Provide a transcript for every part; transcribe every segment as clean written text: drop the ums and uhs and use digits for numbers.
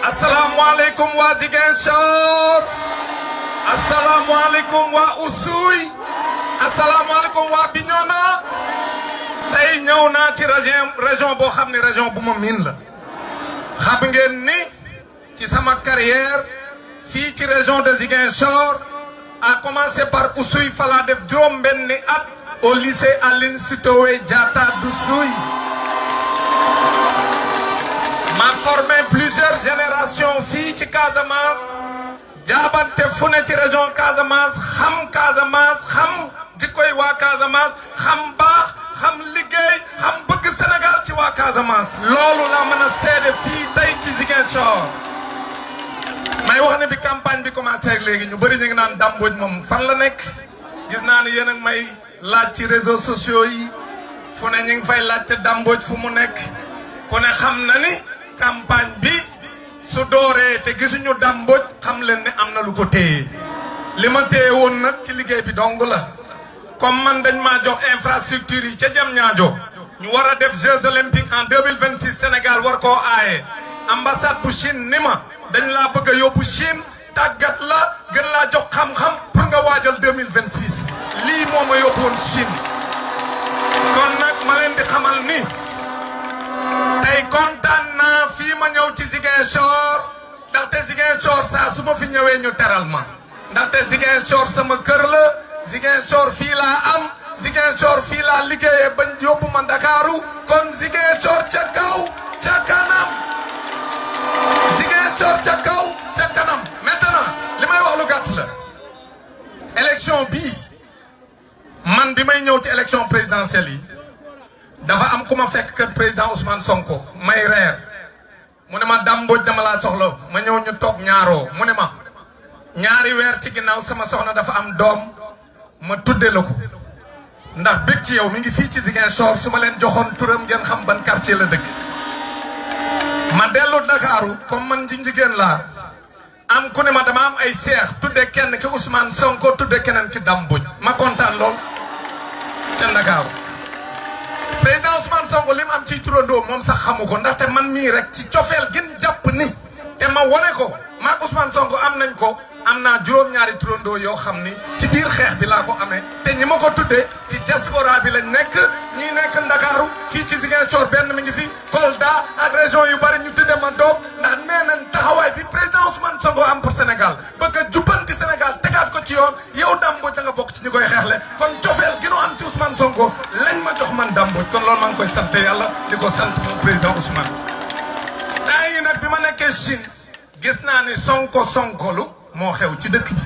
Assalamualaikum wa Ziguinchor. Assalamualaikum wa Oussouye. Assalamualaikum wa Bignona. Tay ñëw naa ci région boo xam ne région bu ma miin la. xam ngeen ni ci sama carrière fii ci région de Ziguinchor a commencé par Oussouye fa laa def juróom-benni at au lycée Aline Sitoé Diatta d'Oussouye. m'a formé plusieurs générations fii ci Casamance jaabante fu ne ci région Casamance xam jikkoy waa Casamance xam baax xam liggéey xam bëgg Sénégal ci waa Casamance loolu la mën a seede fii tey ci Ziguinchor. may wax ne bi campagne bi commencé ak léegi ñu bëri ñu ngi naan Dame Mbodj moom fan la nekk gis naa ne yéen a may laaj ci réseaux sociaux yi fu ne ñu ngi fay laajte Dame Mbodj fu mu nekk ku ne xam na ni campagne bi su dooree te gisuñu Dame Mbodj xam leen ne am na lu ko téye li ma téye woon nag ci liggéey bi dong la comme man dañ maa jox infrastructure yi ca Diamniadio ñu war a def Jeux olympiques en 2026 Sénégal war koo aaye ambassade bu Chine ni ma dañ laa bëgg a yóbbu Chine tàggat la gën laa jox xam-xam pour nga waajal 2026 lii moo ma yóbbu woon Chine kon nag ma leen di xamal ni tey kontaan naa fii ma ñëw ci Ziguinchor ndaxte Ziguinchor saa su ma fi ñëwee ñu teral ma ndaxte Ziguinchor sama kër la Ziguinchor fii laa am Ziguinchor fii laa liggéeyee bañ yóbbu ma Ndakaaru kon Ziguinchor ca kaw ca kanam Ziguinchor ca kaw ca kanam. maintenant li may wax lu gàtt la élection bii man bi may ñëw ci élection présidentielle yi dafa am ku ma fekk kër président Ousmane Sonko may reer mu ne ma Dame Mbodj dama laa soxla ma ñëw ñu toog ñaaroo mu ne ma ñaari weer ci ginnaaw sama soxna dafa am doom ma tudde la ko ndax bëgg ci yow mi ngi fii ci Ziguinchor su ma leen joxoon turam ngeen xam ban quartier la dëkk. ma dellu Ndakaaru comme man jigéen laa am ku ne ma dama am ay seex tudde kenn ki Ousmane Sonko tudde keneen ki Dame Mbodj ma kontaan lool ca Ndakaaru. président Ousmane Sonko li mu am ci turandoo moom sax xamu ko ndaxte man mii rek ci cofeel gën jàpp ni te ma wone ko maak Ousmane Sonko am nañ ko am naa juróom-ñaari turandoo yoo xam ni ci biir xeex bi laa ko amee te ñi ma ko tuddee ci diaspora bi lañ nekk ñi nekk Ndakaaru fii ci Ziguinchor benn mi ngi fi Kolda ak région yu bari ñu tudde ma doom ndax nee nañ taxawaay bi président Ousmane Sonko am pour Sénégal bëgg a jubbanti Sénégal tegaat ko ci yoon yow Dame Mbodj da nga bokk ci ñi koy xeexle kon cofeel gi nu am ci Ousmane Sonko lañ ma jox man Dame Mbodj kon loolu maa ngi koy sant yàlla di ko sant moom président Ousmane. temps yi nag bi ma nekkee Chine gis naa ni Sonkolu moo xew ci dëkk bi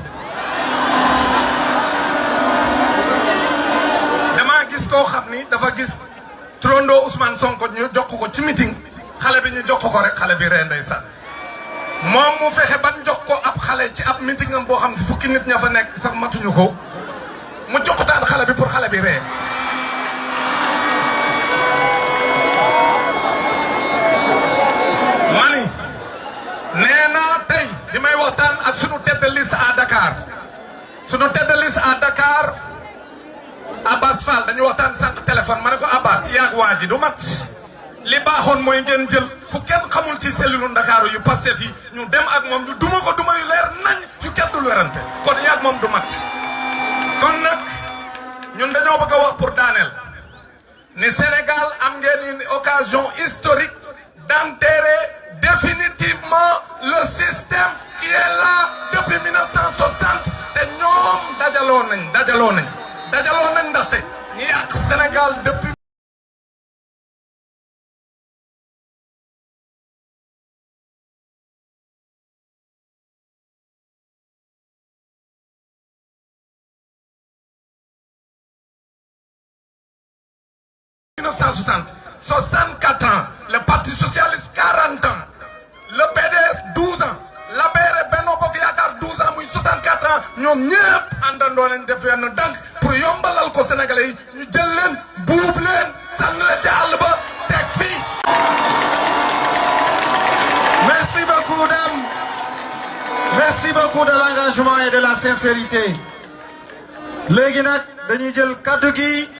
damaa gis koo xam ni dafa gis turandoo Ousmane Sonko ñu jox ko ci meeting xale bi ñu jox ko rek xale bi ree ndeysaan moom mu fexe ban jox ko ab xale ci ab meeting am boo xam si fukki nit ña fa nekk sax matuñu ko mu joxutaan xale bi pour xale bi ree mani nee naa tey li may waxtaan ak sunu tête de liste à Dakar sunu tête de liste à Dakar Abbas Fall dañu waxtaan sànq téléphone ma ne ko Abbas yaag waa ji du mat li baaxoon mooy ngeen jël ku kenn xamul ci cellule Ndakaaru yu Pastef yi ñu dem ak moom ñu duma ko duma yu leer nañ yu kenn dul werante kon yaag moom du mat kon nag ñun dañoo bëgg a wax pour daaneel ni Sénégal am ngeen une occasion historique d'enterrer définitivement le système qui est là depuis 1960 te ñoom dajaloo nañ ndaxte ñi yàq Sénégal depuis (1960) 64 ans, le Parti Socialiste 40 ans, le PDS 12 ans, l'APR Benno Bokk Yaakaar 12 ans muy 64 ans ñoom ñëpp àndandoo nañ def yenn dànk pour yombalal ko Sénégalais yi ñu jël leen buub leen sànni la ca àll ba teg fii. Merci beaucoup Dame. Merci beaucoup de l'engagement et de la sincérité. léegi nag dañuy jël kaddu gi.